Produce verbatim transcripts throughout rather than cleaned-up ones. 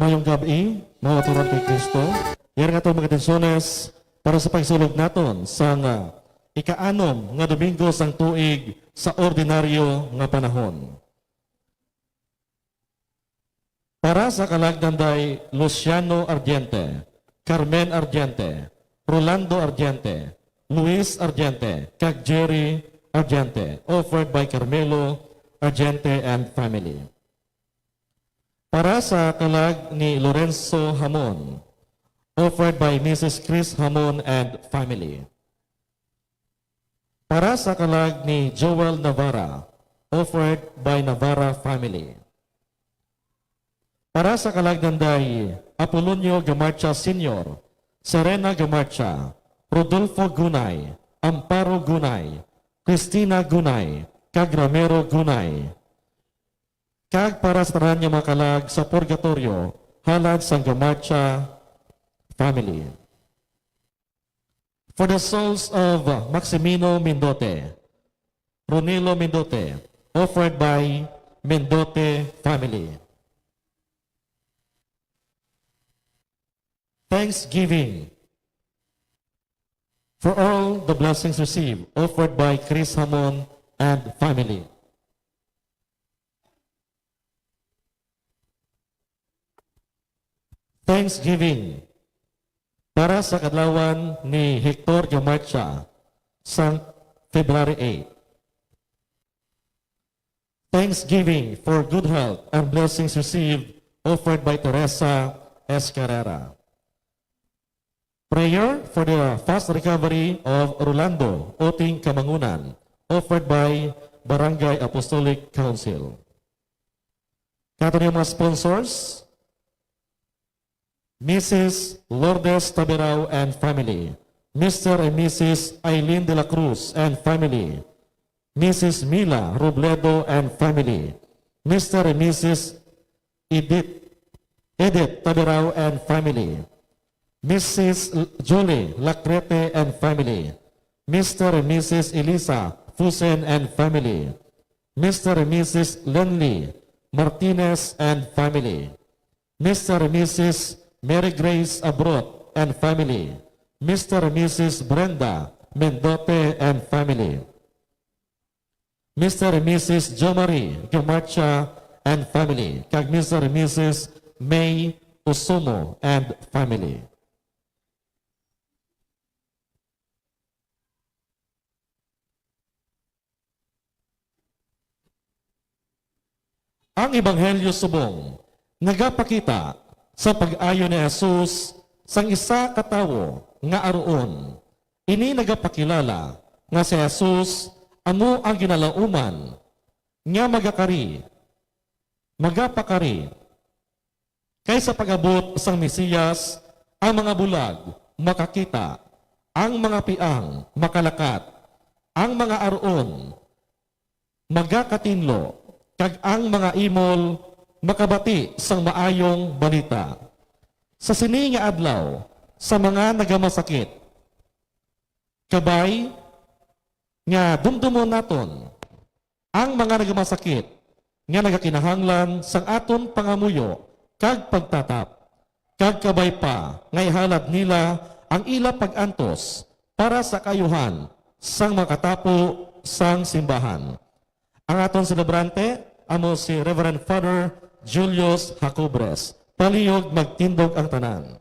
Mayong gab-i, mga kauturan kay Kristo. Yari nga aton mga intensyones para sa pagsulog naton sang, ah, ika-anom nga Domingo sang tuig sa ordinaryo nga panahon. Para sa kalag ni Luciano Ardiente, Carmen Ardiente, Rolando Ardiente, Luis Ardiente, kag Jerry Ardiente, offered by Carmelo Ardiente and family. Para sa kalag ni Lorenzo Hamon, offered by Missus Chris Hamon and family. Para sa kalag ni Joel Navarra, offered by Navarra family. Para sa kalag ni Apolonio Gamarcha Senior, Serena Gamarcha, Rodolfo Gunay, Amparo Gunay, Cristina Gunay, kag Ramiro Gunay. Kag para sa tanan nga mga kalag sa purgatoryo, halad sang Gamarcha family. For the souls of Maximino Mindote, Ronilo Mindote, offered by Mindote family. Thanksgiving for all the blessings received, offered by Chris Hamon and family. Thanksgiving para sa kadlawan ni Hector Gamarcha sang February eight. Thanksgiving for good health and blessings received, offered by Teresa S. Carrera. Prayer for the fast recovery of Rolando Oting Kamangunan, offered by Barangay Apostolic Council. Kato niyo mga sponsors, Missus Lourdes Tabirao and family, Mister and Missus Aileen de la Cruz and family, Missus Mila Robledo and family, Mister and Missus Edith, Edith Tabirao and family, Missus L-, Julie Lacrete and family, Mister and Missus Elisa Fusen and family, Mister and Missus Lenly Martinez and family, Mister and Missus Mary Grace Abrot and family, Mister and Missus Brenda Mendote and family, Mister and Missus Jomari Gamacha and family, kag Mister and Missus May Usumo and family. Ang ebanghelyo subong nagapakita sa pag-ayo ni Jesus sang isa ka tawo nga aruon. Ini nagapakilala nga si Jesus amo ang ginalauman nga magakari, magapakari. Kay sa pag-abot sang Mesiyas, ang mga bulag makakita, ang mga piang makalakat, ang mga aruon magakatinlo, kag ang mga imol makabati sang maayong balita. Sa sini nga adlaw, sa mga nagamasakit, kabay nga dumdumon naton ang mga nagamasakit nga nagakinahanglan sang aton pangamuyo kag pagtatap, kag kabay pa nga ihalad nila ang ila pag-antos para sa kaayuhan sang makatapo sang simbahan. Ang aton selebrante amo si Reverend Father Julius Jacobres. Palihog magtindog ang tanan.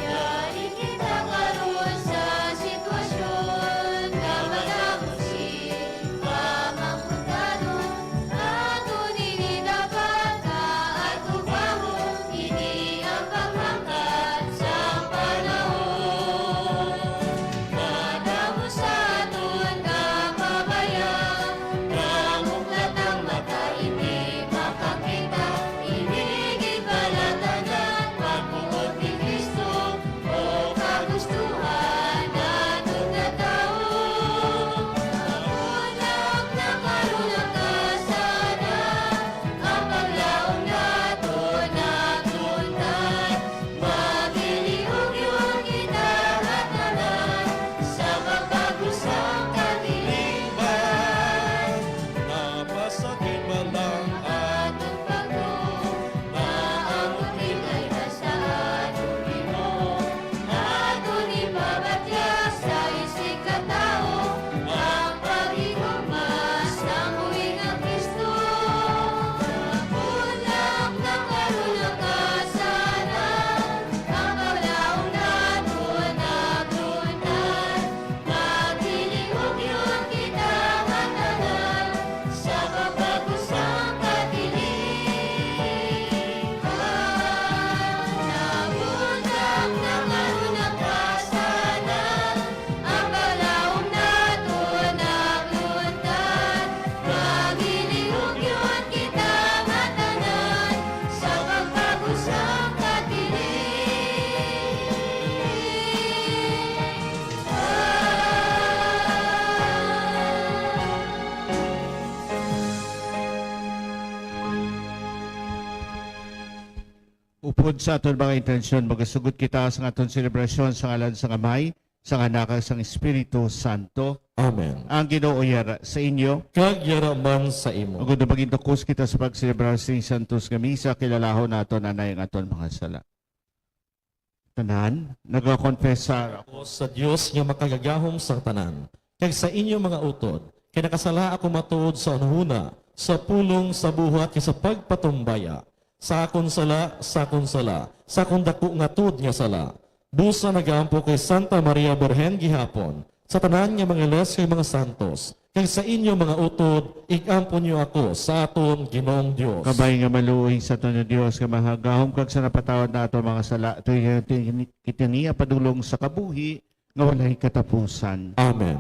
Yari kita karon sa sitwasyon nga madamo sing pamangkutanon. Aton ini dapat nga atubahon, ini ang pamangkat sa panahon. Madamo sa aton Upod sa aton mga intensyon, magasugot kita sa aton selebrasyon sa ngalan sang Amay, sang Anak, kag sang Espiritu Santo. Amen. Ang Ginoo yara sa inyo. Kag yara man sa imo. Agud nga maghintukos kita sa pagselebrar sing santos nga misa, kilalahon naton anay ang aton mga sala. Tanan, nagakonfesar ako sa Dios nga makagagahom sang tanan, kag sa inyo mga utod, kay nakasala ako matuod sa hunahuna, sa pulong, sa buhat, kag sa pagpatumbaya, sa akon sala, sa akon sala, sa akon daku nga tuod nga sala. Busa nagaampo kay Santa Maria Birhen gihapon, sa tanan nga mga anghel kag mga santos, kag sa inyo mga utod, ig-ampo niyo ako sa aton Ginoong Dios. Kabay nga maluoy sa aton nga Dios, nga magagahom kag sa napatawad na aton mga sala, tuyo kita niya padulong sa kabuhi nga walay katapusan. Amen.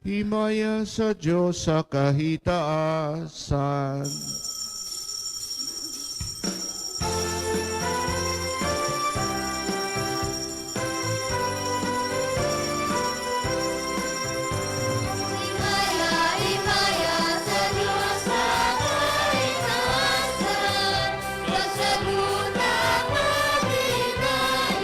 Himaya sa Dios sa kahitaasan. Himaya, himaya sa Dios sa kahitaasan, kag sa duta paghinay.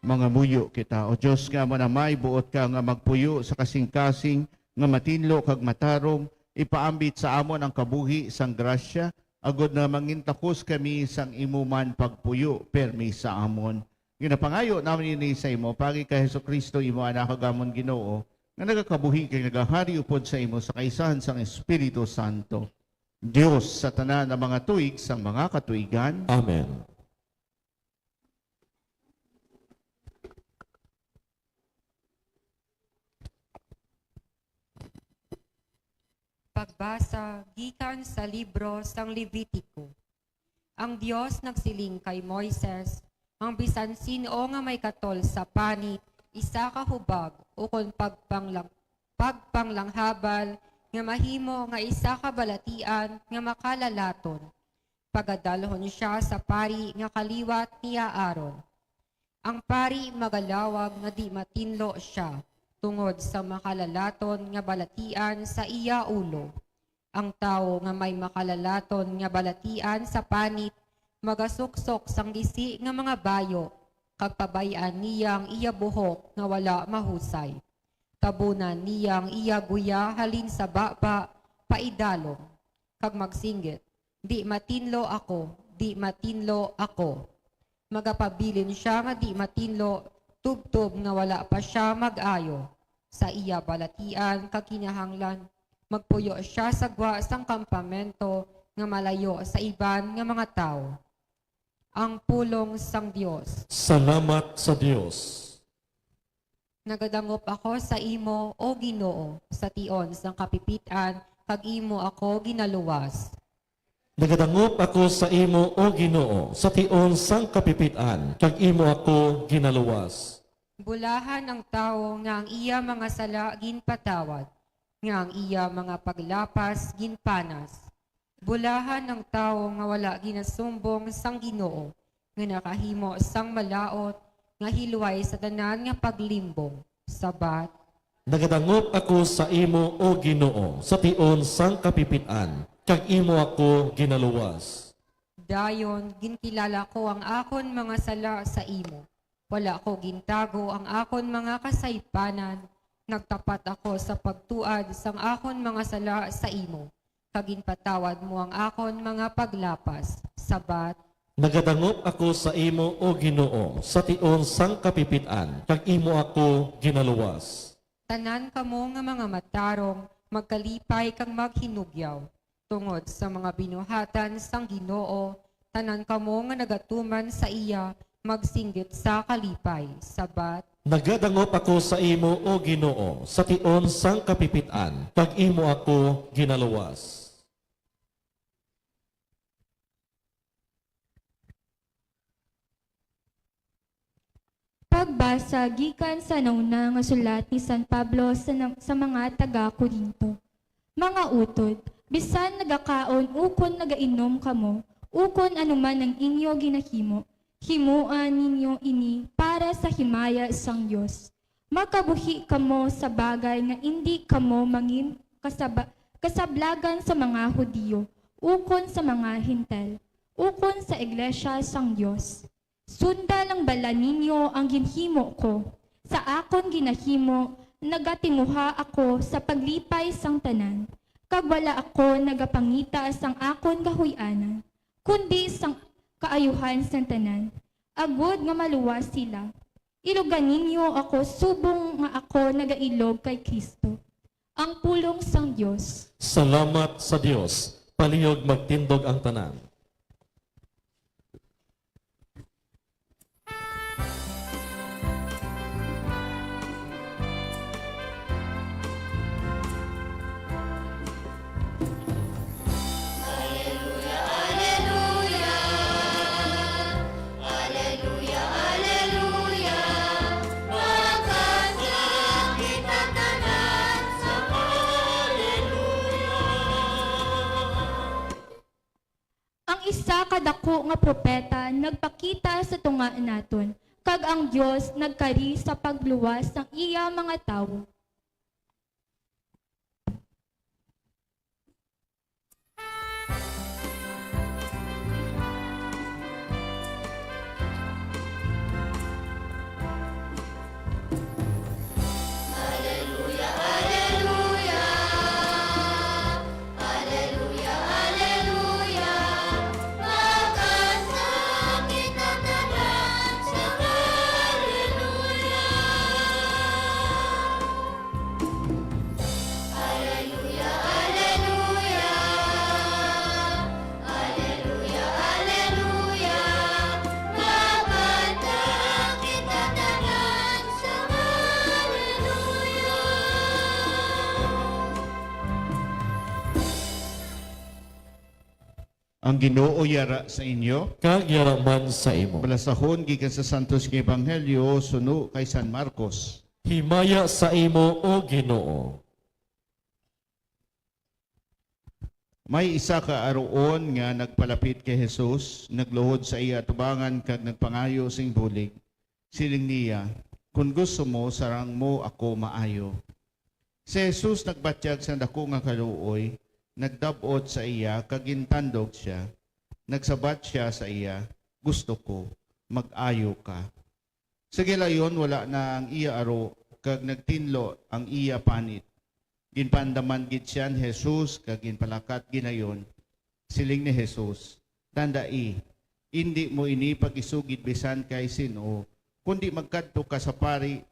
Mangamuyo kita. O Dios nga amo na may buot ka nga magpuyo sa kasing-kasing nga matinlo kag matarong, ipaambit sa amon ang kabuhi sang grasya, agod nga mangintakos kami sang imo man pagpuyo permi sa amon. Ginapangayo namin ini sa imo, paagi kay Jesu-Cristo, imo Anak, kag amon Ginoo, nga nagakabuhi kag nagahari upod sa imo sa kaisahan sang Espiritu Santo, Dios sa tanan nga mga tuig sang mga katuigan. Amen. Pagbasa gikan sa libro sang Levitico. Ang Dios nagsiling kay Moises, "Ang bisan sin-o nga may katol sa panit, isa ka hubag, ukon pagpanglang-, pagpanglanghabal nga mahimo nga isa ka balatian nga makalalaton, pagadalhon sia sa pari nga kaliwat ni Aaron. Ang pari magalawag nga di matinlo sia tungod sa makalalaton nga balatian sa iya ulo. Ang tawo nga may makalalaton nga balatian sa panit magasuksok sang gisi nga mga bayo, kag pabay-an niya ang iya buhok nga wala mahusay. Tabunan niya ang iya guya halin sa baba paidalom, kag magsinggit, 'Di matinlo ako, di matinlo ako.' Magapabilin sia nga di matinlo tubtob nga wala pa sia mag-ayo sa iya balatian, kag kinahanglan magpuyo sia sa gwa sang kampamento nga malayo sa iban nga mga tawo." Ang pulong sang Dios. Salamat sa Dios. Nagadangop ako sa imo, O Ginoo, sa tion sang kapipit-an, kag imo ako ginaluwas. Nagadangop ako sa imo, O Ginoo, sa tion sang kapipit-an, kag imo ako ginaluwas. Bulahan ang tawo nga ang iya mga sala ginpatawad, nga ang iya mga paglapas ginpanas. Bulahan ang tawo nga wala ginasumbong sang Ginoo, nga nakahimo sang malaut nga hilway sa tanan nga paglimbong. Sabat. Nagadangop ako sa imo, O Ginoo, sa tion sang kapipit-an, kag imo ako ginaluwas. Dayon ginkilala ko ang akon mga sala sa imo. Wala ko gintago ang akon mga kasaypanan. Nagtapat ako sa pagtuad sang akon mga sala sa imo, kag ginpatawad mo ang akon mga paglapas. Sabat. Nagadangop ako sa imo, O Ginoo, sa tion sang kapipit-an, kag imo ako ginaluwas. Tanan kamo nga mga matarong, magkalipay kag maghinugyaw. Tungod sa mga binuhatan sang Ginoo, tanan kamo nga nagatuman sa iya magsinggit sa kalipay. Sabat. Nagadangop ako sa imo, O Ginoo, sa tion sang kapipit-an, kag imo ako ginaluwas. Pagbasa gikan sa nauna nga sulat ni San Pablo sa na-, sa mga taga-Corinto. Mga utod, bisan nagakaon ukon nagainom kamo, ukon ano man ang inyo ginahimo, himoa ninyo ini para sa himaya sang Dios. Makabuhi kamo sa bagay nga indi kamo mangin-, kasaba-, kasablagan sa mga Hudiyo ukon sa mga Hentil, ukon sa iglesia sang Dios. Sunda lang bala ninyo ang ginhimo ko. Sa akon ginahimo, nagatinguha ako sa paglipay sang tanan, kag wala ako nagapangita sang akon gahuy-anan, kundi sang kaayuhan sang tanan, agod nga maluwas sila. Iloga ninyo ako subong nga ako nagailog kay Cristo. Ang pulong sang Dios. Salamat sa Dios. Palihog magtindog ang tanan. Ang isa ka daku nga propeta nagpakita sa tunga naton, kag ang Dios nagkari sa pagluwas sang iya mga tawo. Ang Ginoo yara sa inyo. Kag yara man sa imo. Balasahon gikan sa Santos nga Ebanghelyo suno kay San Marcos. Himaya sa imo, O Ginoo. May isa ka aruon nga nagpalapit kay Jesus, nagluhod sa iya atubangan kag nagpangayo sing bulig. Siling niya, "Kon gusto mo, sarang mo ako maayo." Si Jesus nagbatyag sang daku nga kaluoy, nagdab-ot sa iya kag gintandog sia. Nagsabat sia sa iya, "Gusto ko, mag-ayo ka." Sa gilayon wala na ang iya aro, kag nagtinlo ang iya panit. Ginpaandaman gid sia ni Jesus kag ginpalakat gilayon. Siling ni Jesus, "Tandai, indi mo ini pagisugid bisan kay sin-o, kundi magkadto ka sa pari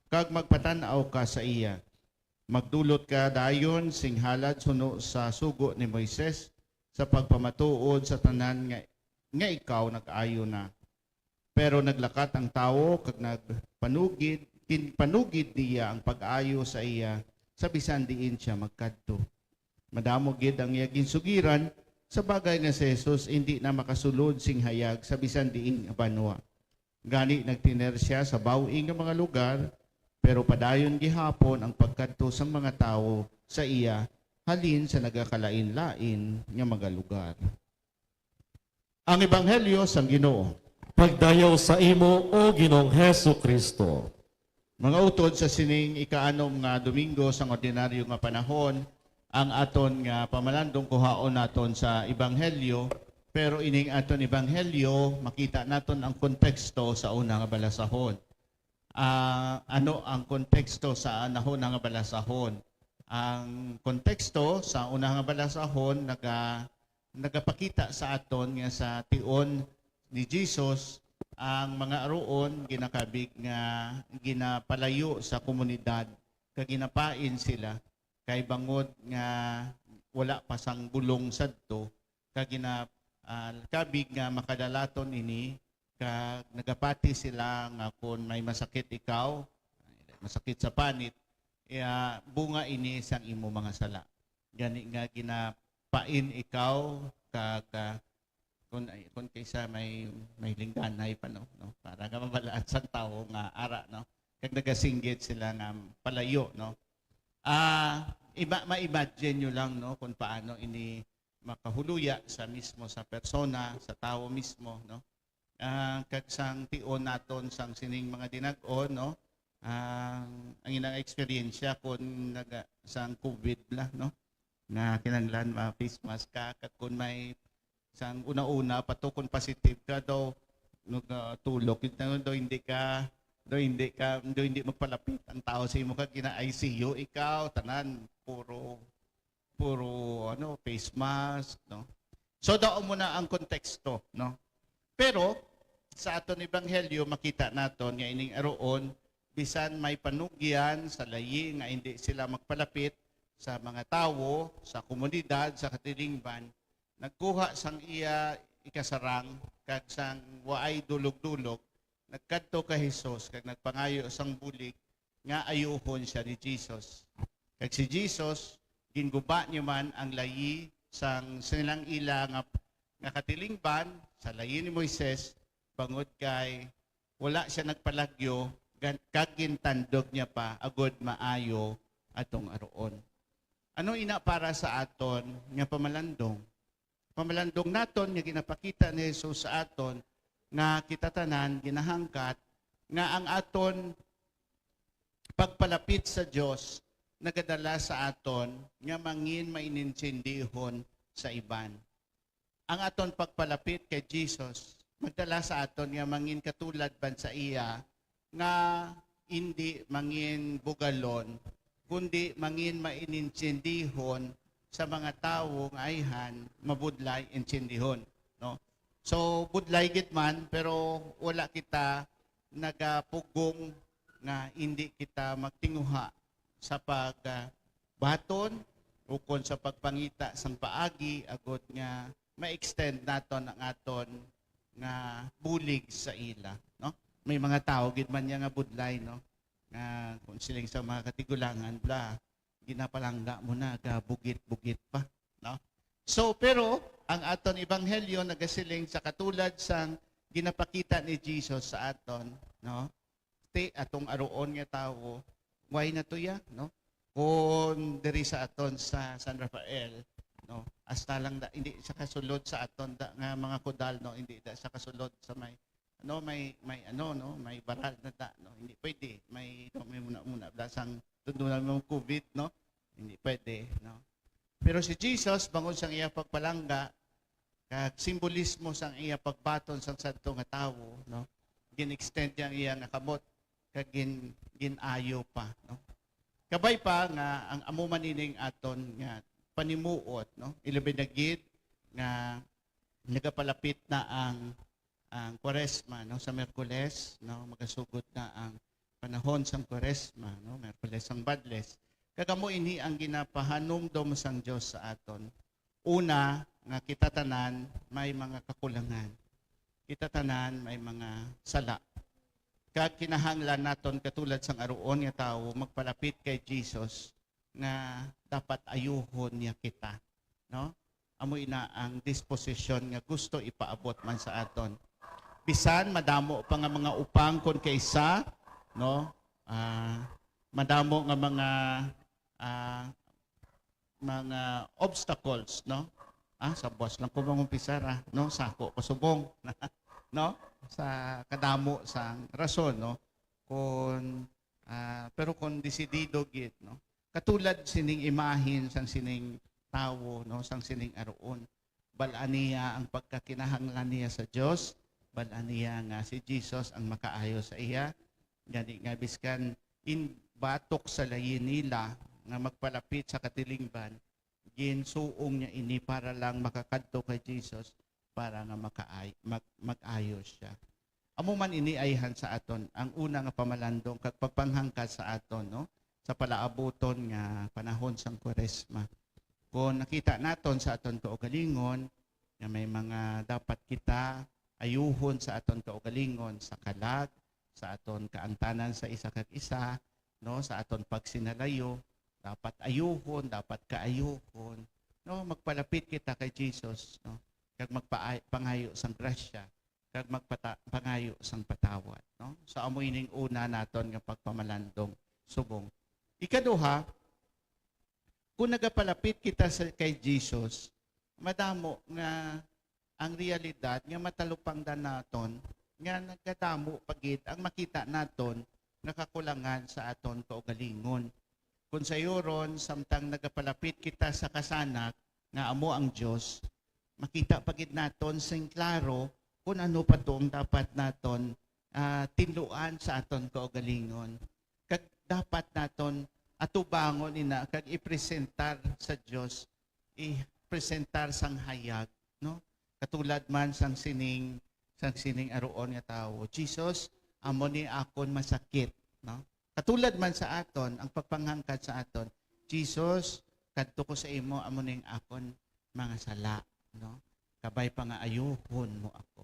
kag magpatan-aw ka sa iya. Magdulot ka dayon sing halad suno sa sugo ni Moises sa pagpamatuod sa tanan nga, nga ikaw nag-ayo na." Pero naglakat ang tawo kag nagpanugid, ginpanugid niya ang pag-ayo sa iya sa bisan diin sia magkadto. Madamo gid ang iya ginsugiran, sa bagay nga si Jesus indi na makasulod sing hayag sa bisan diin nga banwa. Gani nagtener sia sa baw-ing nga mga lugar, pero padayon gihapon ang pagkadto sang mga tawo sa iya halin sa nagakalain-lain nga mga lugar. Ang Ebanghelyo sang Ginoo. Pagdayaw sa imo, O Ginoong Jesu-Cristo. Mga utod, sa sining ikaanom nga Domingo sang ordinaryo nga panahon, ang aton nga pamalandong kuhaon naton sa Ebanghelyo, pero ining aton Ebanghelyo, makita naton ang konteksto sa una nga balasahon. Ah, ano ang konteksto sa nahuna nga balasahon? Ang konteksto sa una nga balasahon naga-, nagapakita sa aton nga sa tion ni Jesus ang mga aruon ginakabig nga ginapalayo sa komunidad kag ginapain sila kay bangod nga wala pa sang bulong sadto kag gina-, ah, kabig nga makadalaton ini kag nagapati sila nga kon may masakit ikaw, masakit sa panit, iya, bunga ini sang imo mga sala. Gani nga ginapain ikaw kag, ah, kun, ay, kun kaysa may, may lingganay pa, no, no, para nga mabalaan sang tawo nga ara, no, kag nagasinggit sila nga palayo, no. Ah, ima-, ma-imagine nyo lang, no, kung paano ini makahuluya sa mismo sa persona, sa tawo mismo, no? Ah, kag sang tion naton sang sining mga dinag-on, no? Ang, ang inang eksperyensya kun naga-, sang COVID la, no? Nga kinahanglan ma-face mask ka, kag kun may sang una-una pa to, kun positive ka daw, nagatulok yun, daw hindi ka, daw hindi ka, daw hindi magpalapit ang tao sa imo, kag gina-I C U ikaw, tanan, puro puro, ano, face mask, no? So, daw mo na ang konteksto, no? Pero sa aton ebanghelyo, makita naton nga ining aruon, bisan may panugyan sa layi nga hindi sila magpalapit sa mga tawo, sa komunidad, sa katilingban, nagkuha sang iya ikasarang kag sang waay dulog-dulog, nagkadto kay Jesus kag nagpangayo sang bulig nga ayuhon sia ni Jesus. Kag si Jesus, ginguba niya man ang layi sang, sang ilang ila nga, nga katilingban sa layi ni Moises, bangod kay wala sia nagpalagyo, gan-, kag gintandog niya pa agod maayo atong aruon. Ano ina para sa aton nga pamalandong? Pamalandong naton nga ginapakita ni Jesus sa aton nga kita tanan ginahangkat nga ang aton pagpalapit sa Dios nagadala sa aton nga mangin mainintindihon sa iban. Ang aton pagpalapit kay Jesus magdala sa aton nga mangin katulad man sa iya nga indi mangin bugalon, kundi mangin mainintindihon sa mga tawo nga ayhan mabudlay intindihon, no? So, budlay gid man, pero wala kita nagapugong nga indi kita magtinguha sa pag, ah, baton ukon sa pagpangita sang paagi agud nga ma-extend naton ang aton nga bulig sa ila, no? May mga tawo gid man niya nga budlay, no? Nga kung siling sa mga katigulangan, bla, ginapalangga mo na, gabugit-bugit pa, no? So, pero Ang aton ebanghelyo nagasiling sa katulad sang ginapakita ni Jesus sa aton, no? Ti atong aruon nga tawo, way na tuya, no? Kung diri sa aton sa San Rafael, no? Hasta lang da, hindi sa kasulod sa aton da, nga mga kudal, no? Hindi da sa kasulod sa may, ano, may, may ano, no? May baral na da, no? Hindi pwede. May, no, may muna, muna, blasang tundunan mo COVID, no? Hindi pwede, no? Pero si Jesus, bangod sang iya pagpalangga, kag simbolismo sang iya pagbaton sang sadto nga tawo, no? Gin-extend niya ang iya nga kamot, kag gin-, gin-ayo pa, no? Kabay pa nga ang amo man ining aton nga panimuot, no? Ilabi na gid nga nagapalapit na ang, ang Kwaresma, no? Sa Miyerkules, no? Magasugod na ang panahon sang Kwaresma, no? Miyerkules sang Badles. Kag amo ini ang ginapahanumdom sang Dios sa aton. Una, nga kita tanan may mga kakulangan. Kita tanan may mga sala. Kag kinahanglan naton, katulad sang aruon nga tawo, magpalapit kay Jesus nga dapat ayuhon niya kita, no? Amo ina ang disposisyon nga gusto ipaabot man sa aton. Bisan madamo pa nga mga upang kon kaysa, no? Ah, madamo nga mga, ah, mga obstacles, no? Ah, sa buwas lang ko mangumpisar, ah, no? Sako ko subong, no? Sa kadamo sang rason, no? Kon, ah, pero kon desidido gid, no? Katulad sining imahin sang sining tawo, no? Sang sining aruon. Bal-an niya ang pagkakinahanglan niya sa Dios, bal-an niya nga si Jesus ang makaayo sa iya. Gani nga, biskan in batok sa layi nila nga magpalapit sa katilingban, ginsuong niya ini para lang makakadto kay Jesus, para nga makaay-, mag-, mag-ayo siya. Amo man ini ayhan sa aton ang una nga pamalandong kag pagpanghangkat sa aton, no, sa palaabuton nga panahon sang Kwaresma. Kung nakita naton sa aton kaugalingon nga may mga dapat kita ayuhon sa aton kaugalingon, sa kalag, sa aton kaangtanan sa isa kag isa, no, sa aton pagsinalayo, dapat ayuhon, dapat kaayuhon, no, magpalapit kita kay Jesus, no, kag magpaay-, pangayo sang grasya, kag magpata-, pangayo sang patawad, no? So, amo ining una naton nga pagpamalandong subong. Ikaduha, kung nagapalapit kita sa, kay Jesus, madamo nga ang realidad nga matalupangdan naton nga nagkadamo pa gid ang makita naton nga kakulangan sa aton kaugalingon. Kung sayuron, samtang nagapalapit kita sa kasanak nga amo ang Dios, makita pa gid naton sing klaro kung ano pa to ang dapat naton, ah, tinluan sa aton kaugalingon. Kag dapat naton atubangon ina kag ipresentar sa Dios, ipresentar sang hayag, no? Katulad man sang sining, sang sining aruon nga tawo, "Jesus, amo ni akon masakit," no? Katulad man sa aton, ang pagpanghangkat sa aton, "Jesus, kadto ko sa imo, amo ning akon mga sala," no? "Kabay pa nga ayuhon mo ako."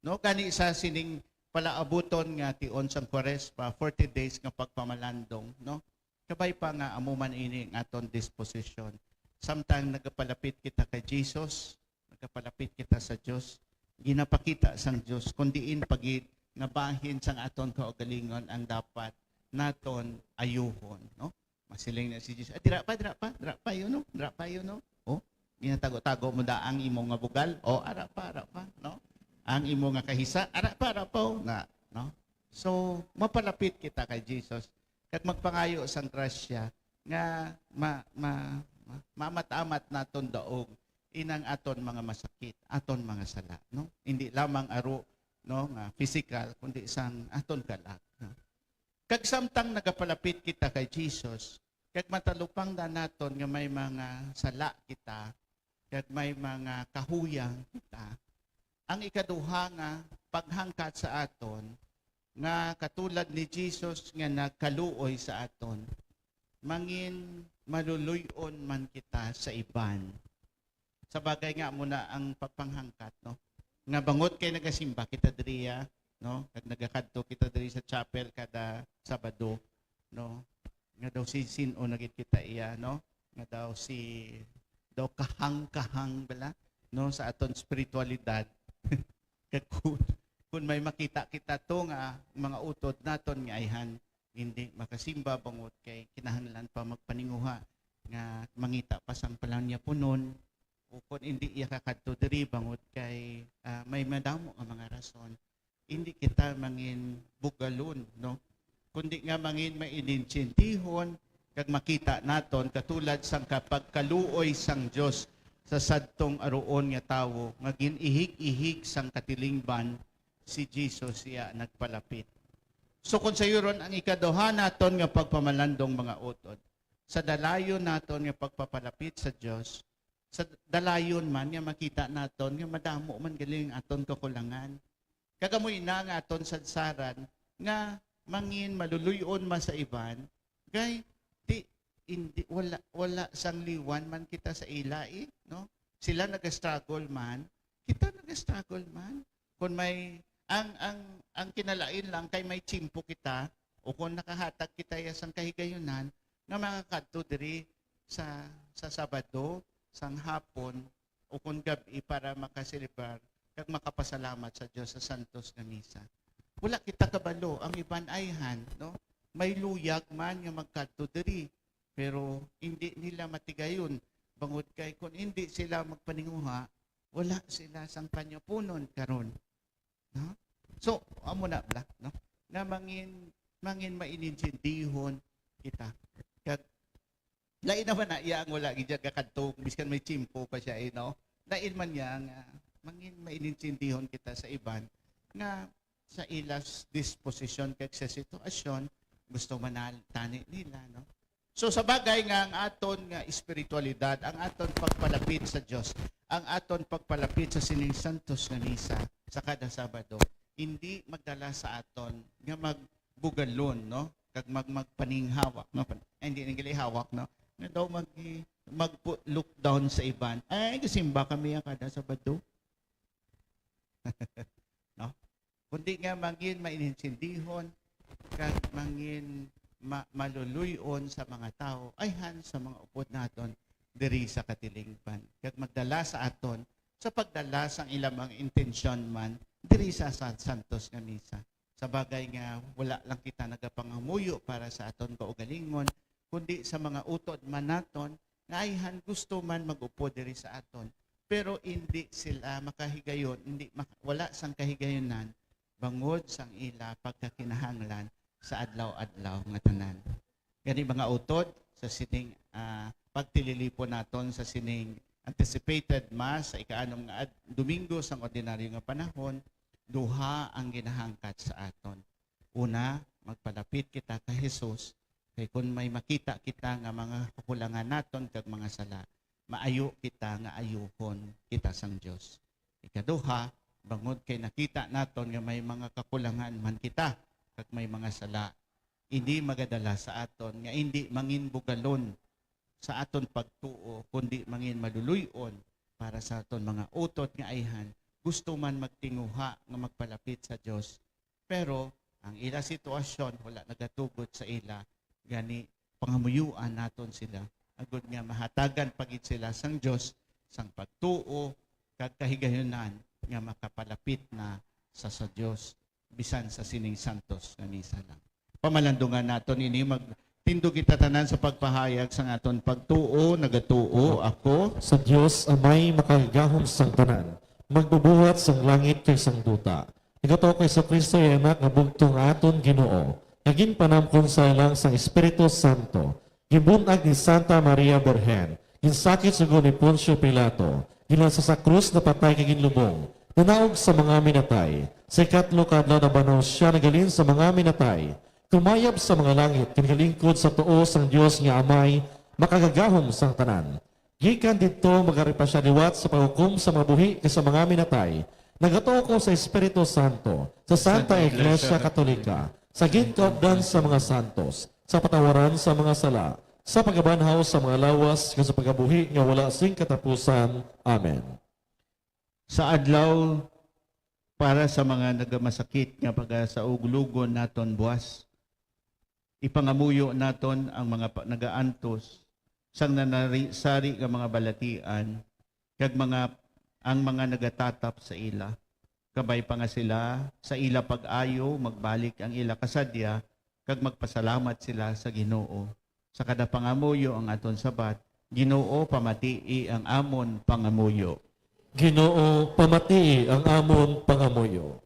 No, gani sa sining palaabuton nga tion sang Kwaresma, forty days nga pagpamalandong, no? Kabay pa nga amo man ini ang aton disposisyon. Samtang nagapalapit kita kay Jesus, nagapalapit kita sa Dios, ginapakita sang Dios kung diin pa gid nga bahin sang aton kaugalingon ang dapat naton ayuhon, no? Masiling na si Jesus, "Ah, dira pa, dira pa, dira pa yun, no? Dira pa yun, no?" Oh, ginatago-tago mo da ang imo nga bugal. Oh, ara pa, ara pa, no? Ang imo nga kahisa, ara pa, ara pa, oh, na, no? So, mapalapit kita kay Jesus kag magpangayo sang grasya nga ma-, ma-, ma-, maamat-amat naton daog inang aton mga masakit, aton mga sala, no? Hindi lamang aro, no, nga physical, kundi sang aton kalag, no? Kag samtang nagapalapit kita kay Jesus, kag matalupangdan naton nga may mga sala kita, kag may mga kahuyang kita, ang ikaduha nga paghangkat sa aton, nga katulad ni Jesus nga nagkaluoy sa aton, mangin maluluy-on man kita sa iban. Sa bagay nga, amo na ang pagpanghangkat, no? Nga bangod kay nagasimba kita diriya, no? Kag nagakadto kita diri sa chapel kada Sabado, no? Nga daw si sin-o na gid kita iya, no? Nga daw si, daw kahang-kahang bala. no, sa aton spiritualidad. Kag kun, kun may makita kita to nga mga utod naton nga ayhan, hindi makasimba bangod kay kinahanglan pa magpaninguha nga mangita pa sang palanyapunon, o kun hindi iya kakadto diri bangod kay, ah, may madamo nga mga rason, hindi kita mangin bugalon, no? Kundi nga mangin maintindihan kag makita naton katulad sang kapagkaluoy sang Dios sa sadtong aruon nga tawo nga gin-ihig-ihig sang katilingban si Jesus iya nagpalapit. So, kon sayuron ang ikaduha naton nga pagpamalandong mga utod, sa dalayon naton nga pagpapalapit sa Dios, sa dalayon man nga makita naton nga madamo man gali ang aton kakulangan. Kag amo ina nga aton sadsaran nga mangin maluluy-on man sa iban, kay di, hindi, wala, wala sang liwan man kita sa ila, eh, no? Sila nag-struggle man, kita nag-struggle man. Kung may, ang, ang, ang kinalain lang kay may tiyempo kita, o kung nakahatag kita ya sang kahigayunan, nga makakadto diri sa, sa Sabado, sang hapon, o kung gab-i para makaselebrar kag makapasalamat sa Dios sa santos nga misa. Wala kita kabalo, ang iban ayhan, no? May luyag man nga magkadto diri, pero hindi nila matigayon, bangod kay kung hindi sila magpaninguha, wala sila sang panyapunon karon, no? So, amo na bala, no? Nga mangin, mangin mainintindihon kita. Kag lain naman na iya ang wala gid siya gakadto, biskan may tiyempo pa siya, eh, no? Lain man niya nga mangin mainintindihon kita sa iban nga sa ilas disposisyon kag sa sitwasyon, gusto man na tani nila, no? So, sa bagay nga ang aton nga espiritualidad, ang aton pagpalapit sa Dios, ang aton pagpalapit sa sining santos nga misa sa kada Sabado, hindi magdala sa aton nga magbugalon, no? Kag mag-, magpaninghawak, no? Pan-, ay, hindi nang gali hawak, no? Nga daw mag-, mag-look down sa iban. Ay, gasimba kami ang kada Sabado. No? Kundi nga mangin mainintindihon kag mangin ma-, maluluy-on sa mga tawo, ayhan sa mga upod naton diri sa katilingban, kag magdala sa aton sa pagdala sang ilang mga intensyon man diri sa, sa santos nga misa. Sa bagay nga wala lang kita nagapangamuyo para sa aton kaugalingon, kundi sa mga utod man naton nga ayhan gusto man mag-upod diri sa aton, pero indi sila makahigayon, indi mak-, wala sang kahigayunan bangod sang ila pagkakinahanglan sa adlaw-adlaw nga tanan. Gani, mga utod, sa sining, ah, pagtililipon naton sa sining anticipated Mass sa ikaanom nga ad-, Domingo sang ordinaryo nga panahon, duha ang ginahangkat sa aton. Una, magpalapit kita kay Jesus, kay kun may makita kita nga mga kakulangan naton kag mga sala, maayo kita nga ayuhon kita sang Dios. Ikaduha, bangod kay nakita naton nga may mga kakulangan man kita kag may mga sala, indi magadala sa aton nga indi mangin bugalon sa aton pagtuo, kundi mangin maluluy-on para sa aton mga utod nga ayhan gusto man magtinguha nga magpalapit sa Dios, pero ang ila sitwasyon wala nagatugot sa ila, gani pangamuyuan naton sila, agod nga mahatagan pa gid sila sang Dios sang pagtuo kag kahigayunan nga makapalapit na sa, sa Dios, bisan sa sining santos nga misa lang. Pamalandungan naton ini, magtindog kita tanan sa pagpahayag sang aton pagtuo. Nagatuo ako sa Dios, Amay makagagahom sang tanan, magbubuhat sang langit kag sang duta. Nagatuo ko kay Jesu-Cristo, iya Anak nga bugtong, aton Ginoo, nga ginpanamkon sa ilang sang Espiritu Santo, ginbun-ag ni Santa Maria Birhen, ginsakit sugo ni Poncio Pilato, ginhangsa sa krus, napatay kag ginlubong, nanaog sa mga minatay. Sa ikatlo ka adlaw nabanhaw sia, naghalin sa mga minatay, kumayab sa mga langit, kag nagalingkod sa tuo sang Dios nga Amay, makagagahom sang tanan. Gikan didto, magari pa sia liwat sa paghukom sa mga buhi kag sa mga minatay. Nagatuo ko sa Espiritu Santo, sa Santa Santa Iglesia Iglesia Katolika, sa ginkaupdan sa mga santos, sa patawaran sa mga sala, sa pagkabanhaw sa mga lawas, kag sa pagkabuhi nga wala sing katapusan. Amen. Sa adlaw para sa mga nagamasakit nga pagasauglugon naton buas, ipangamuyo naton ang mga pa-, nagaantos sang nanari-sari nga mga balatian kag mga ang mga nagatatap sa ila. Kabay pa nga sila sa ila pag-ayo, magbalik ang ila kasadya, kag magpasalamat sila sa Ginoo. Sa kada pangamuyo ang aton sabat, Ginoo, pamatii ang amon pangamuyo. Ginoo, pamatii ang amon pangamuyo.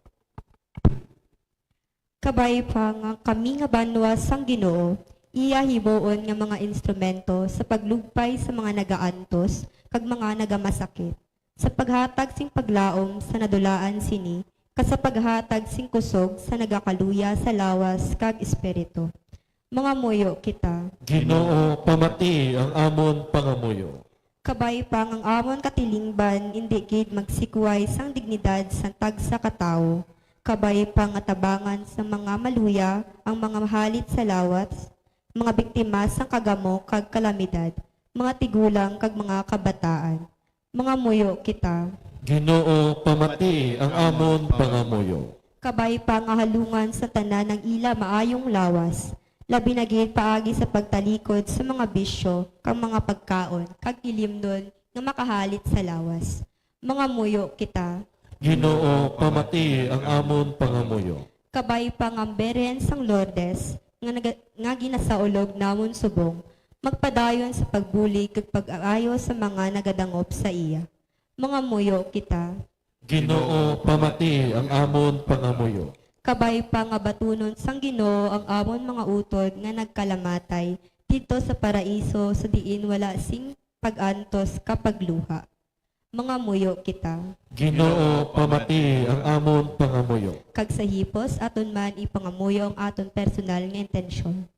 Kabay pa nga kami nga banwa sang Ginoo, iya himuon nga mga instrumento sa paglugpay sa mga nagaantos kag mga nagamasakit, sa paghatag sing paglaom sa nadulaan sini, kag sa paghatag sing kusog sa nagakaluya sa lawas kag espiritu. Mangamuyo kita. Ginoo, pamatii ang amon pangamuyo. Kabay pa nga ang amon katilingban indi gid magsikway sang dignidad sang tagsa ka tawo, kabay pa nga tabangan sang mga maluya ang mga halit sa lawas, mga biktima sang kagamo kag kalamidad, mga tigulang kag mga kabataan. Mangamuyo kita. Ginoo, pamatii ang amon pangamuyo. Kabay pa nga halungan sa tanan ang ila maayong lawas, labi na gid paagi sa pagtalikod sa mga bisyo kag mga pagkaon kag ilimnon nga makahalit sa lawas. Mangamuyo kita. Ginoo, pamatii ang amon pangamuyo. Kabay pa nga ang Birhen sang Lourdes nga, naga- nga ginasaulog namon subong, magpadayon sa pagbulig kag pag-aayo sa mga nagadangop sa iya. Mangamuyo kita. Ginoo, pamatii ang amon pangamuyo. Kabay pa nga batunon sang Ginoo ang amon mga utod nga nagkalamatay didto sa paraiso, sa diin wala sing pag-antos ka pagluha. Mangamuyo kita. Ginoo, pamatii ang amon pangamuyo. Kag sa hipos aton man ipangamuyo ang aton personal nga intensyon.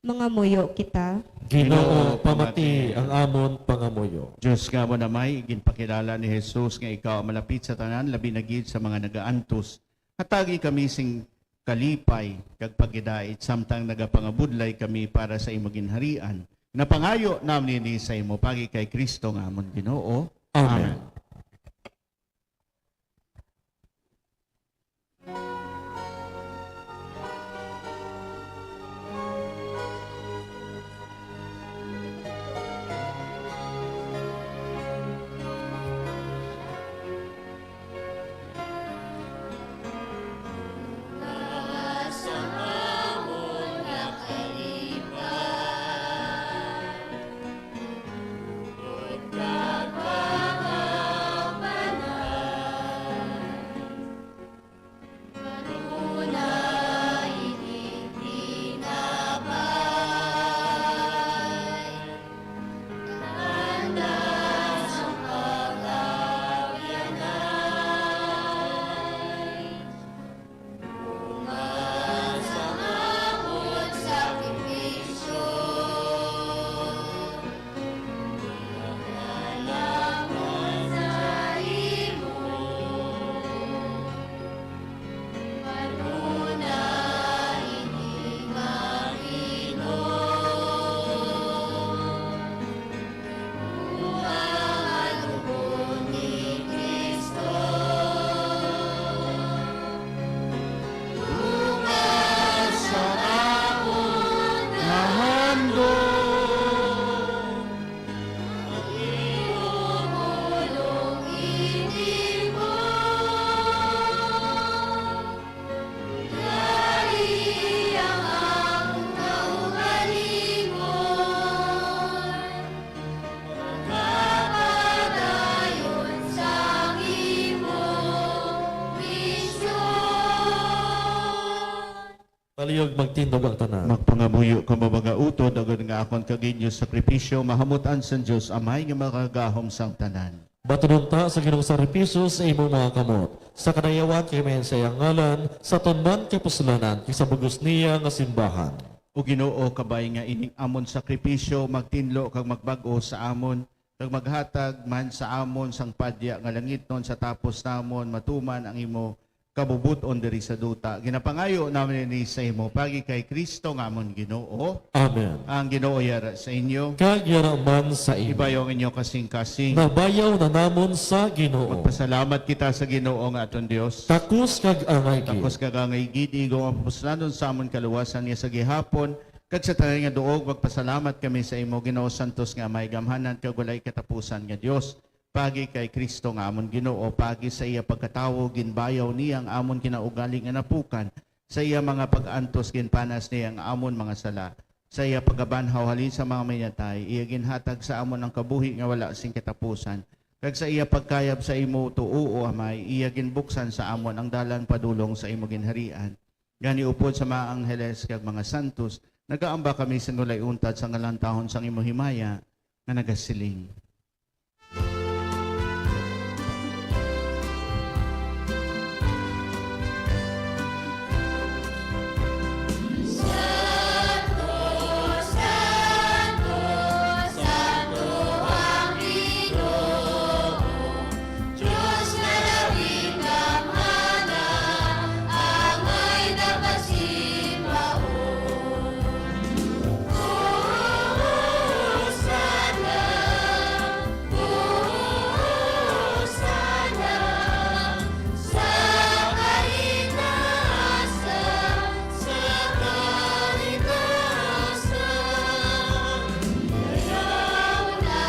Mangamuyo kita. Ginoo, pamatii ang amon pangamuyo. Dios nga amon Amay, ginpakilala ni Jesus nga ikaw ang malapit sa tanan, labi na gid sa mga nagaantos. Hatagi kami sing kalipay kag pagidait samtang nagapangabudlay kami para sa imo ginharian. Napangayo namin ini sa imo pagi kay Cristo nga amon Ginoo. Amen. Amen. Palihog magtindog ang tanan. Magpangamuyo kamo, mga utod, agod nga akon kag inyo sakripisyo mahamut-an sang Dios Amay nga makagahom sang tanan. Batunon ta sa Ginoong sakripisyo sa imong mga kamot, sa kadayawan kag mahinsay ang ngalan sa aton man kay puslanan kag sa bug-os niya nga simbahan. O Ginoo, kabay nga ining amon sakripisyo magtinlo kag magbag-o sa amon, kag maghatag man sa amon sang padya nga langitnon sa tapos namon matuman ang imo kabubut-on diri sa duta. Ginapangayo namon ini sa imo pagi kay Cristo nga amon Ginoo. Amen. Ang Ginoo yara sa inyo. Kag yara man sa imo. Ibayaw ang inyo kasing-kasing. Nabayaw na namon sa Ginoo. Magpasalamat kita sa Ginoo nga aton Dios. Takos kag angay gid. Takos kag angay gid, igo ang papuslanon sa amon kaluwasan nga sa gihapon Kag sa tanan nga duog, magpasalamat kami sa imo, Ginoo, santos nga Amay, gamhanan kag walay katapusan nga Dios, pagi kay Cristo nga amon Ginoo, pagi sa iya pagkatawo, ginbayaw niya ang amon kinaugali nga napukan, sa iya mga pag-antos, ginpanas niya ang amon mga sala, sa iya pagabanhaw halin sa mga minatay, iya ginhatag sa amon ang kabuhi nga wala sing katapusan, kag sa iya pagkayab sa imo tuo, O Amay, iya ginbuksan sa amon ang dalan padulong sa imo ginharian. Gani, upod sa mga angheles kag mga santos, nagaamba kami sa nulay untad sa ngalantahon sang imo himaya nga nagasiling. Dios nga labing gamhanan, ang may nagasimbaon. Hosanna, Hosanna, sa kahitaasan, sa kahitaasan. Dayaw na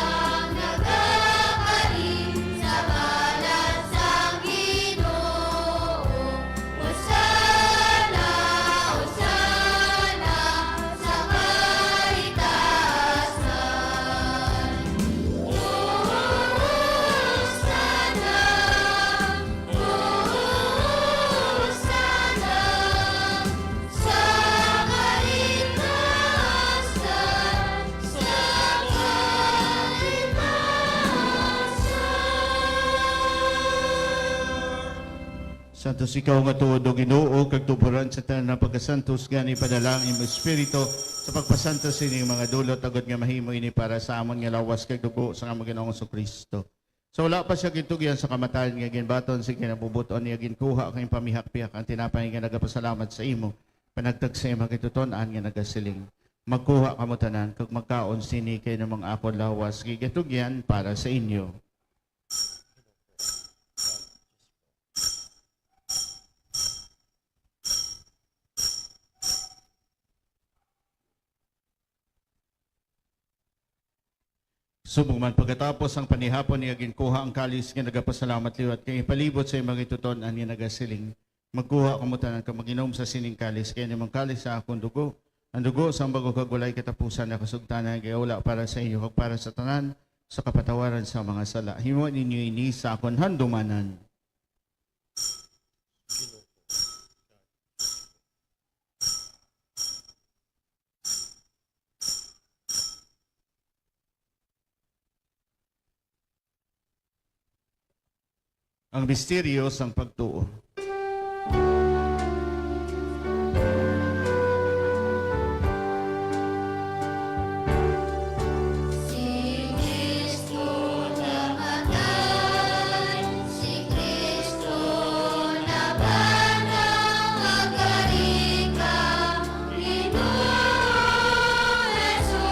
nagakari sa balat sang Ginoo. Hosanna, Hosanna sa kahitaasan. Hosanna, Hosanna sa kahitaasan, sa kahitaasan. Santos ikaw nga tuod, O Ginoo, kag tuboran sa tanan nga pagkasantos, gani padala ang imong Espiritu sa pagpasantos sining mga dulot, agod nga mahimo ini para sa amon nga lawas kag dugo sa amon Ginoong Jesu-Cristo. Sa wala pa siya gintugyan sa kamatayon nga ginbaton sing kinabubot-on niya, ginkuha kag ginpamihak-pihak ang tinapay nga nagapasalamat sa imo, panagtag sa imo gituton-an nga nagasiling, "Magkuha kamo tanan kag magkaon sini, kay amo ang akon lawas nga ginatugyan para sa inyo." Subong man pagkatapos ang panihapon niya, ginkuha ang kalis nga nagapasalamat liwat kag ginpalibot sa imo gituton-an nga nagasiling, "Magkuha kamo tanan kag mag-inom sa sining kalis, kay amo ang kalis sa akon dugo, ang dugo sang bago kag walay katapusan nga kasugtanan, nga igaula para sa inyo kag para sa tanan sa kapatawaran sa mga sala. Himoa ninyo ini sa akon handumanan." Ang misteryo sang pagtuo. Si Cristo namatay, si Cristo nabanaw, magkari ka, Ginoo Jesus.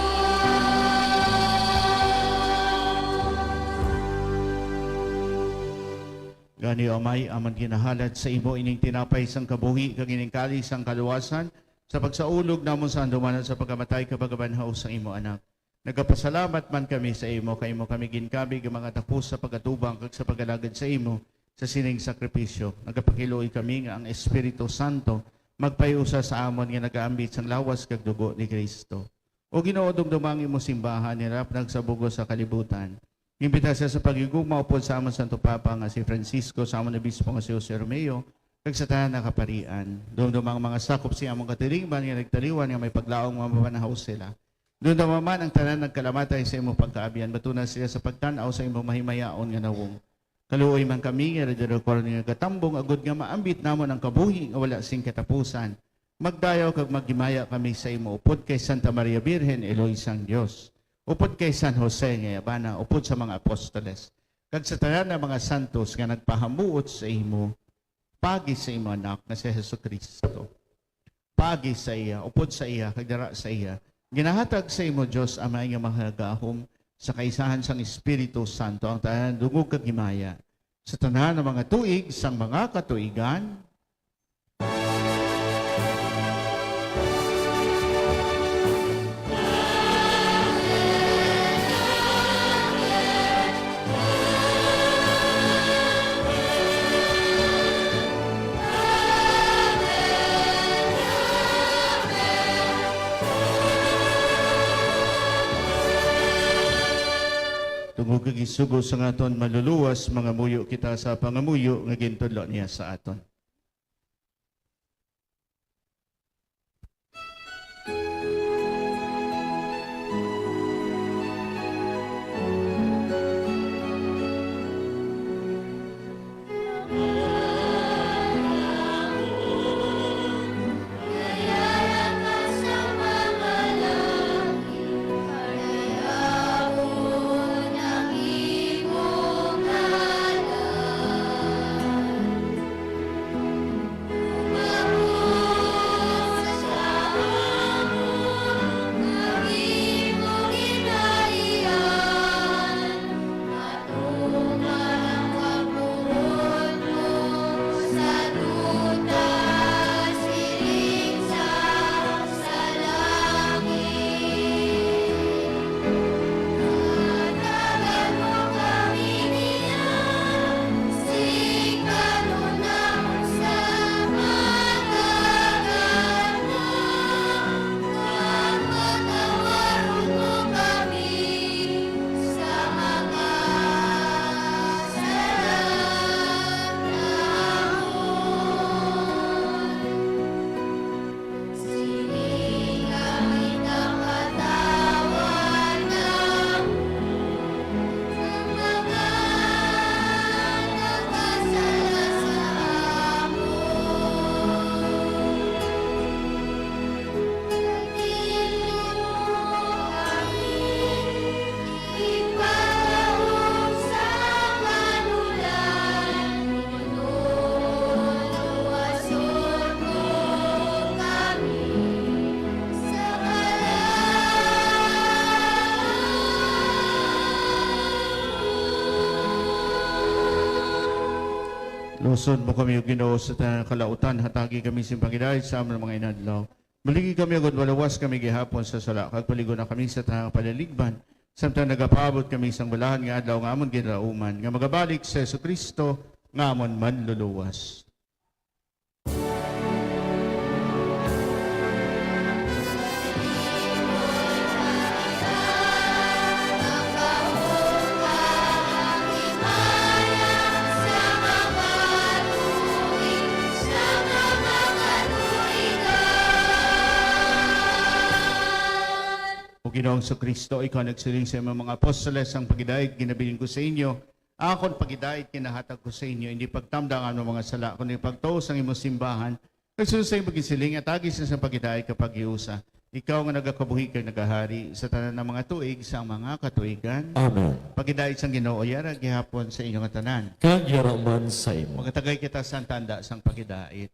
Gani, O Amay, amon ginahalad sa imo ining tinapay sang kabuhi kag ining kalis sang kaluwasan, sa pagsaulog namon sa handumanan sa pagkamatay kag pagkabanhaw sang imo Anak. Nagapasalamat man kami sa imo, kay imo kami ginkabig nga mga tapo sa pag-atubang kag sa pag-alagad sa imo sa sining sakripisyo. Nagapakiluoy kami nga ang Espiritu Santo magpahiusa sa amon nga nagaambit sang lawas kag dugo ni Cristo. O Ginoo, dumduma ang imo simbahan, nirapnag sa bug-os sa kalibutan. Imbita siya sa paghigugma upod sa amon Santo Papa nga si Francisco, sa amon Obispo nga si Jose Romeo, kag sa tanan nga kaparian. Dumduma ang mga sakop sa amon katilingban nga nagtaliwan nga may paglaom nga mabanhaw sila. Dumduma man ang tanan nagkalamatay sa imo pagkaabyan. Batuna sila sa pagtan-aw sa imo mahimayaon nga nawong. Kaluoy man kami nga radyo nga gatambong, agod nga maambit namon ang kabuhi nga wala sing katapusan. Magdayaw kag maghimaya kami sa imo upod kay Santa Maria Birhen, Iloy sang Dios, upod kay San Jose nga yabana, upod sa mga apostoles, kag sa tanan nga mga santos nga nagpahamuot sa imo, pagi sa imo Anak nga si Jesu-Cristo. Pagi sa iya, upod sa iya, kag dara sa iya, ginahatag sa imo, Dios Amay, nga makagahom sa kaisahan sang Espiritu Santo ang tanan dungog kag himaya sa tanan nga mga tuig sang mga katuigan. Kag isugo sang aton maluluwas, mangamuyo kita sa pangamuyo nga gintudlo niya sa aton. Lusod mo kami, O Ginoo, sa tanan nga kalautan. Hatagi kami sing pagidait sa amon mga inadlaw. Maligi kami, agod maluwas kami gihapon sa sala, kag paligo na kami sa tanan nga palaligban, samtang nagapaabot kami sang balahan nga adlaw nga amon ginalauman, nga magabalik si Jesu-Cristo nga amon Manluluwas. O Ginoong Jesu-Cristo, ikaw nagsiling sa imong mga apostoles, "Ang pagidait ginabilin ko sa inyo, akon pagidait ginahatag ko sa inyo, indi pagtamda ang amon mga sala, kundi pagtuo sang imong simbahan." Kag suno sa imong pagsiling, hatagi sila sang pagidait kag paghiusa, ikaw nga nagakabuhi kag nagahari sa tanan nga mga tuig sang mga katuigan. Amen. Pagidait sang Ginoo yara gihapon sa inyo nga tanan. Kag yara man sa imo. Magatagay kita sang tanda sang pagidait.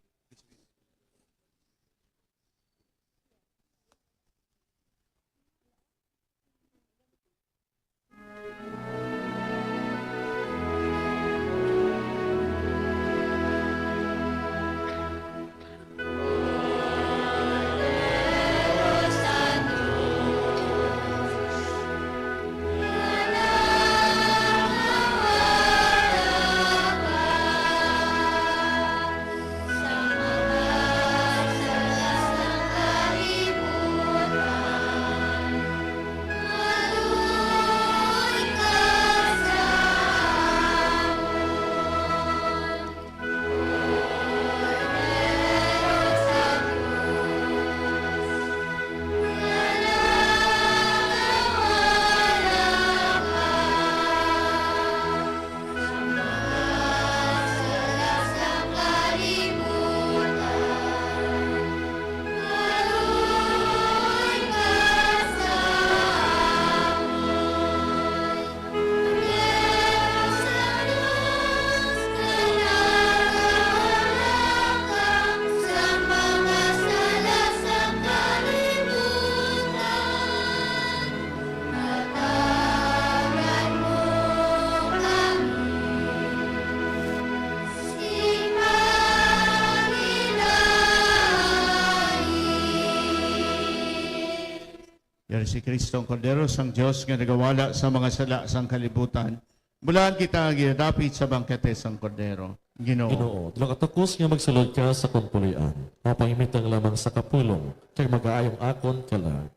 Yari si Cristo, ang Kordero sang Dios, nga nagawala sa mga sala sang kalibutan. Bulahan kita nga ginadapit sa bangkete sang Kordero. Ginoo. Ginoo, dalang ka takos nga magsulod ka sa akon puloy-an. Mapahimutang lamang sa kapulong, kag mag-aayong akon kalag.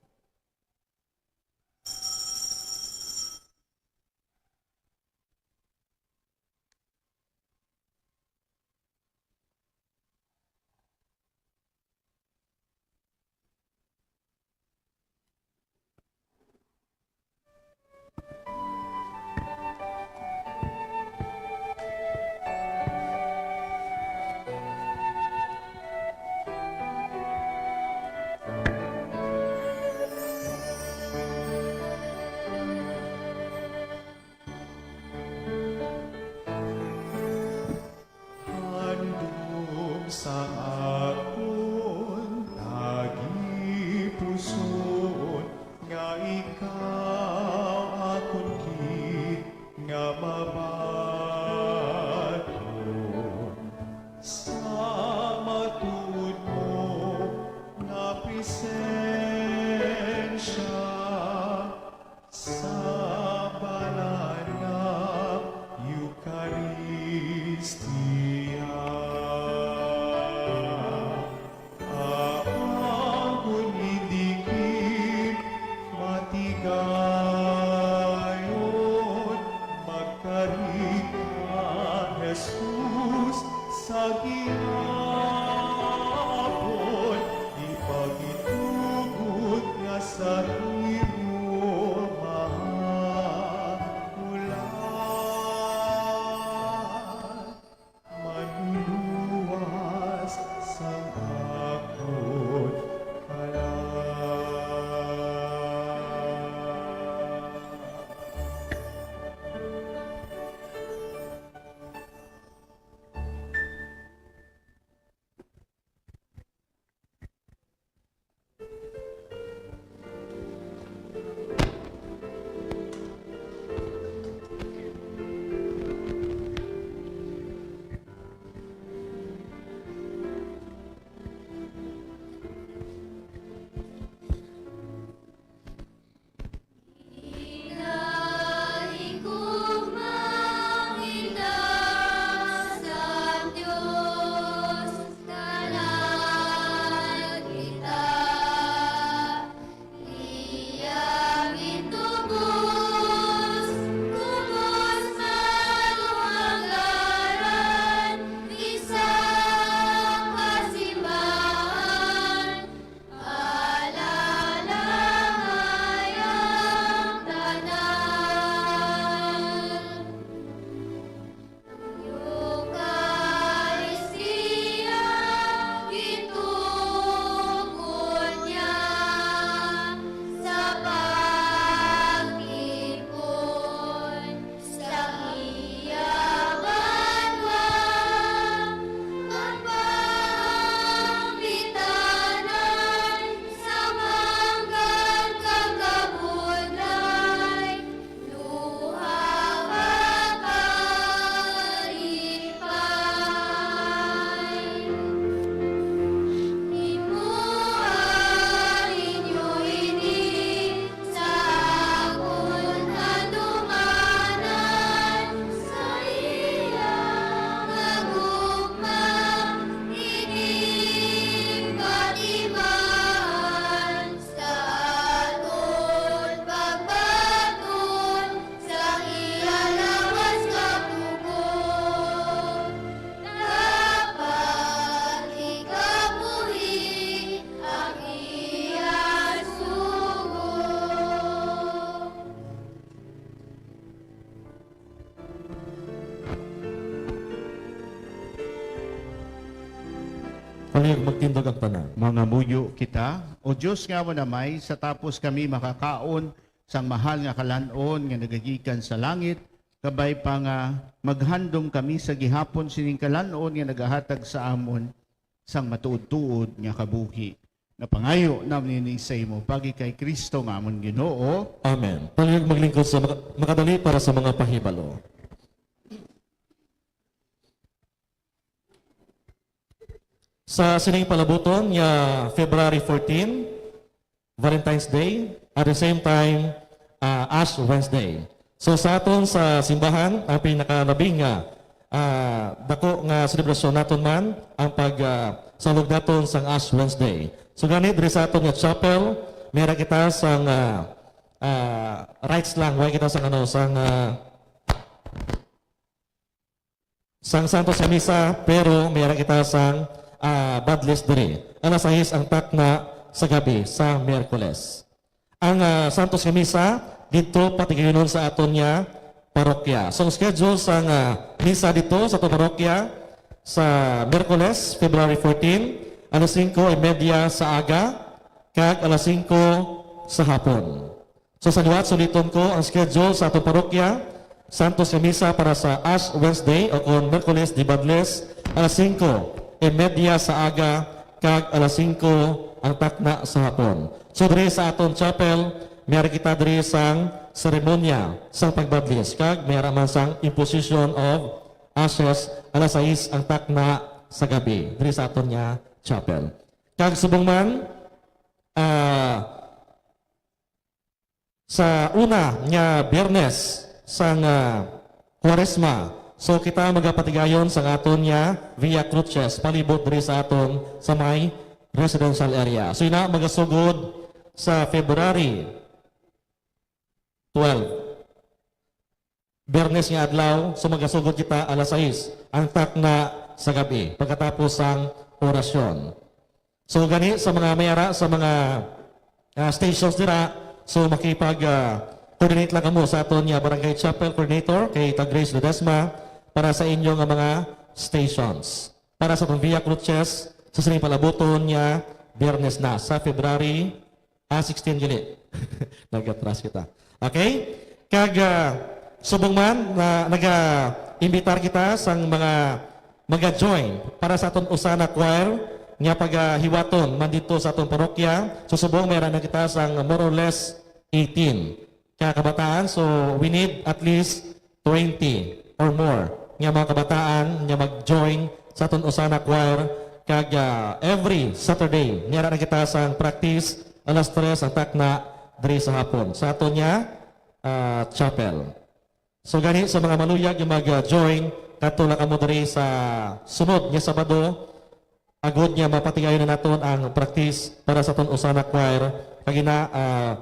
Palihog magtindog ang tanan. Mangamuyo kita. O Dios nga amo na may, sa tapos kami makakaon sang mahal nga kalan-on nga nagagikan sa langit, kabay pa nga maghandom kami sa gihapon sining kalan-on nga nagahatag sa amon sang matuod-tuod nga kabuhi. Napangayo namin ini sa imo, pagi kay Kristo nga amon Ginoo. Amen. Palihog maglingkod sa maka-, makadali para sa mga pahibalo. Sa sining palabuton nga February fourteen, Valentine's Day, at the same time, ah, Ash Wednesday. So, sa aton sa simbahan, ang pinakalabing nga, ah, dako nga selebrasyon naton man ang pag, ah, salog naton sang Ash Wednesday. So, gani diri sa aton nga chapel, may ra kita sang, ah, ah, rites lang, way kita sang ano, sang, ah, sang Santos nga Misa, pero may ra kita sang, ah, badlis diri. Alas sais ang takna sa gabi sa Miyerkules. Ang, ah, Santos nga Misa didto patigayunon sa aton nga parokya. So, ang schedule sang, ah, misa didto sa aton parokya sa Miyerkules, February fourteen, alas singko y media sa aga kag alas singko sa hapon. So, sa liwat, suliton ko ang schedule sa atong parokya. Santos nga Misa para sa Ash Wednesday o kon Miyerkules de Badles, alas singko y media sa aga kag alas singko ang takna sa hapon. So, diri sa aton chapel, may ara kita diri sang seremonya sang pagbadlis kag may ara man sang imposition of ashes, alas sais ang takna sa gabi diri sa aton nga chapel. Kag subong man, ah, sa una nga Biyernes sang, ah, Kwaresma. So, kita magapatigayon sang aton nga Via Crucis palibot diri sa aton sa may residential area. So, ina magasugod sa February twelve. Biyernes nga adlaw, so magasugod kita alas sais ang takna sa gabi pagkatapos sang orasyon. So, gani sa mga may ara sa mga, ah, stations dira, so makipag, ah, coordinate lang kamo sa aton nga Barangay Chapel Coordinator kay Tag Grace Ledesma para sa inyo nga mga stations. Para sa atong Via Crucis, sa sining palabuton nga Biyernes na sa February, ah, sixteen gini. Nag-atras kita. Okay? Kag, ah, subong man na naga-imbitar kita sang mga maga-join para sa aton usa na choir nga pagahiwaton man didto sa aton parokya. So, subong may ara na kita sang more or less eighteen ka kabataan. So, we need at least twenty or more nga mga kabataan nga mag-join sa aton usa na choir. Kag, ah, every Saturday, may ara na kita sang practice, alas tres ang takna diri sa hapon sa aton nga, ah, chapel. So, gani sa mga maluyag nga mag-join, kadto lang kamo diri sa sunod nga Sabado, agod nga mapatigayon na naton ang practice para sa aton usa na choir, kag ina, ah,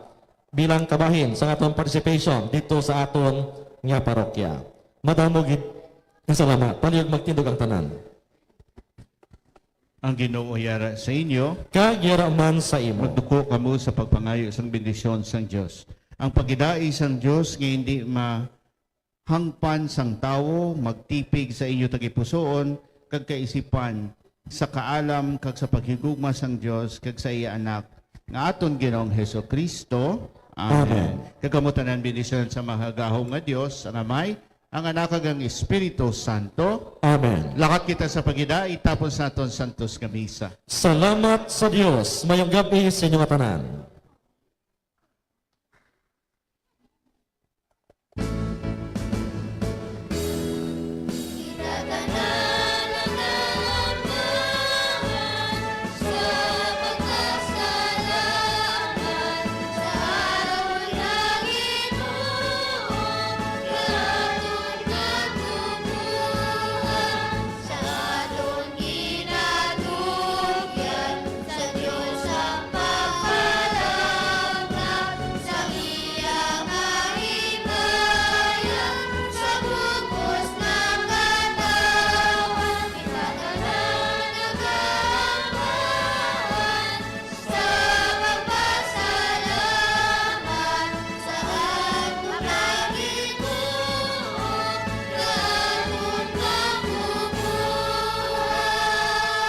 bilang kabahin sa aton participation didto sa aton nga parokya. Madamo gid nga salamat. Palihog magtindog ang tanan. Ang Ginoo yara sa inyo. Kag yara man sa imo. Magduko kamo sa pagpangayo sang bendisyon sang Dios. Ang pagidai sang Dios nga hindi mahangpan sang tawo magtipig sa inyo tagipusoon kag kaisipan, sa kaalam kag sa paghigugma sang Dios kag sa iya Anak nga aton Ginoong Jesu-Cristo. Amen. Amen. Kag kamo tanan bendisyon sa mahagahom nga Dios, ang Amay, ang Anak, kag ang Espiritu Santo. Amen. Lakat kita sa pagidai, tapos naton santos nga misa. Salamat sa Dios. Mayong gab-i sa inyo nga tanan.